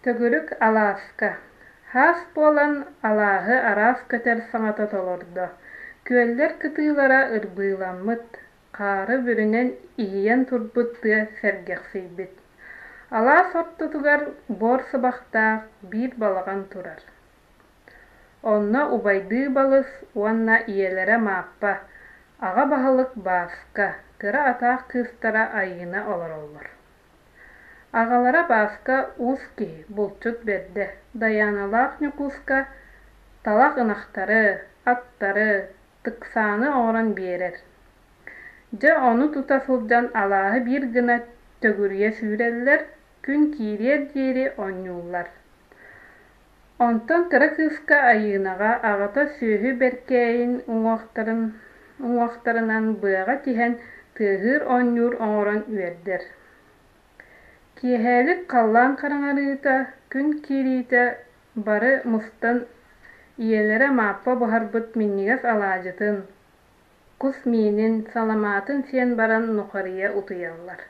Төгүрүк алааска. Хаас буолан алааһы араас көтөр саҥата толордо. Күөллэр кытыылара ырбыыламмыт, хаары бүрүнэн иһийэн турбут тыа сэргэхсийбит. Алаас ортотугар буор сыбахтаах биир балаҕан турар. Онно убайдыы балыс уонна ийэлэрэ Мааппа, аҕа баһылык Бааска, кыра атаах кыыстара Айыына олороллор. Аҕалара Бааска уус киһи, булчут бэрдэ, Дайааналаах Ньукууска талах ынахтары, аттары, тыксааны оҥорон биэрэр. Дьэ ону тута сылдьан алааһы биир гына төгүрүйэ сүүрэллэр, күн киириэр диэри оонньууллар. Онтон кыра кыыска Айыынаҕа аҕата сүөһү бэркээйин уҥуохтарын уҥуохтарынан быаҕа тиһэн тыаһыыр оонньуур оҥорон үөрдэр. Киэһэлик халлаан хараҥарыыта, күн киириитэ бары мустан ийэлэрэ Мааппа буһарбыт минньигэс алаадьытын, кус миинин, саламаатын сиэн баран нухарыйа утуйаллар.